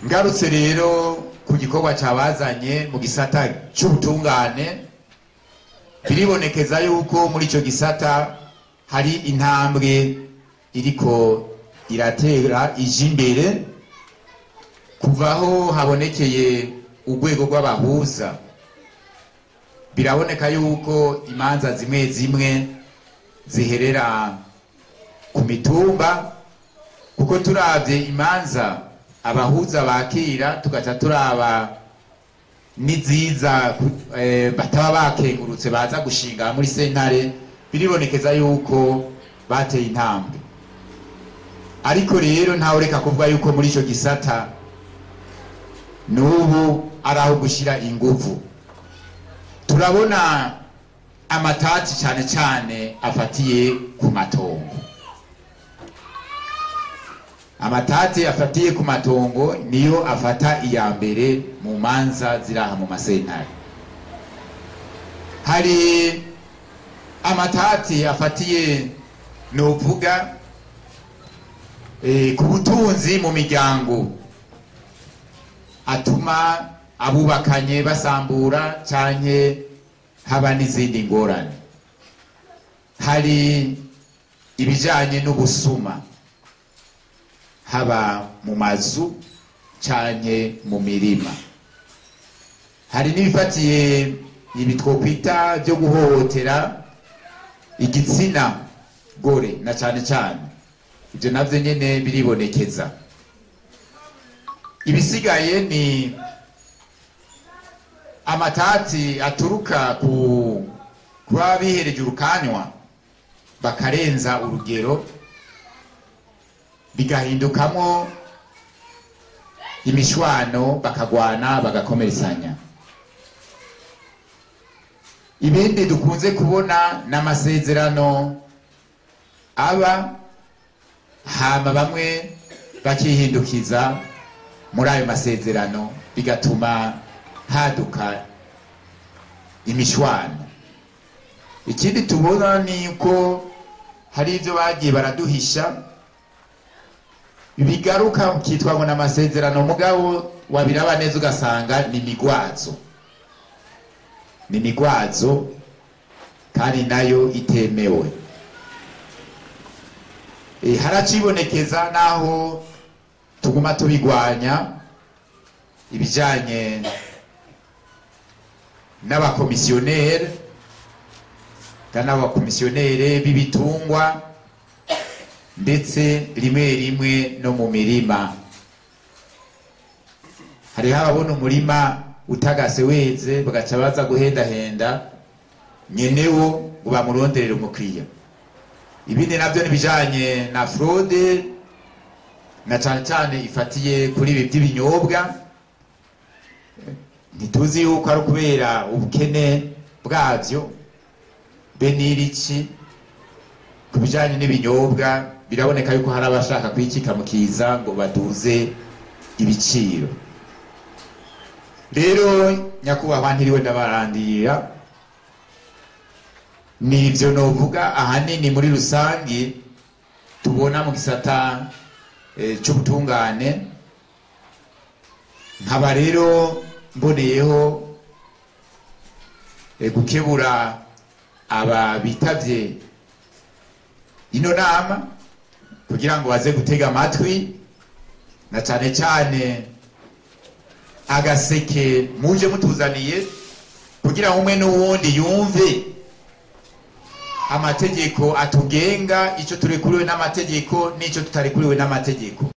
Ngarutse rero ku gikorwa cabazanye mu gisata c'ubutungane, biribonekeza yuko muri ico gisata hari intambwe iriko iratera ija imbere kuva aho habonekeye urwego rw'abahuza. Biraboneka yuko imanza zimwe zimwe ziherera ku mitumba, kuko turavye imanza abahuza bakira tugaca turaba n'iziza bataba bakengurutse baza gushinga muri sentare, biribonekeza yuko bateye intambwe. Ariko rero ntawureka kuvuga yuko muri ico gisata n'ubu ari aho gushira inguvu. Turabona amatati cyane cyane afatiye ku matongo. Amatati afatiye ku matongo niyo afata iya mbere mu manza ziraha mu masentare. Hari amatati afatiye novuga ku butunzi mu miryango, atuma abubakanye basambura canke haba n'izindi ngorane. Hari ibijanye n'ubusuma, haba mu mazu canke mu mirima. Hari n'ibifatiye ibi twokwita byo guhohotera igitsina gore, na cane cane ibyo navyo nyene biribonekeza. Ibisigaye ni amatati aturuka ku kuba bihereje urukanywa bakarenza urugero, bigahindukamo imishwano, bakagwana, bagakomeretsanya. Ibindi dukunze kubona n'amasezerano aba hama bamwe bakihindukiza muri ayo masezerano, bigatuma haduka imishwano. Ikindi tubona ni uko hari ibyo bagiye baraduhisha bigaruka kitwa ngo n'amasezerano, mugabo wabiraba neza ugasanga ni migwazo, ni migwazo kandi nayo itemewe. Haracibonekeza naho tuguma tubigwanya ibijanye n'abakomisiyoneri n'abakomisiyoneri b'ibitungwa, ndetse rimwe rimwe no mu mirima. Hariho ababona umurima utagase weze bagaca baza guhendahenda nyenewo ngo bamuronderere umukiriya. Ibindi navyo nibijanye na fraude, na cane cane ifatiye kuri ibi by'ibinyobwa. Ntituzi yuko ari ukubera ubukene bwavyo be n'iriki. Ku bijanye n'ibinyobwa biraboneka yuko hari abashaka kwikika mu kiza ngo baduze ibiciro. Rero nyakubahwa ntiriwe ndabarandira, nivyo novuga ahanini muri rusangi tubona mu gisata c'ubutungane. Nkaba rero mboneyeho gukebura aba bitavye ino nama kugira ngo baze gutega amatwi, na cane cane agaseke muje mutuzaniye, kugira ngo umwe n'uwundi yumve amategeko atugenga, ico turekuriwe n'amategeko n'ico tutarekuriwe n'amategeko.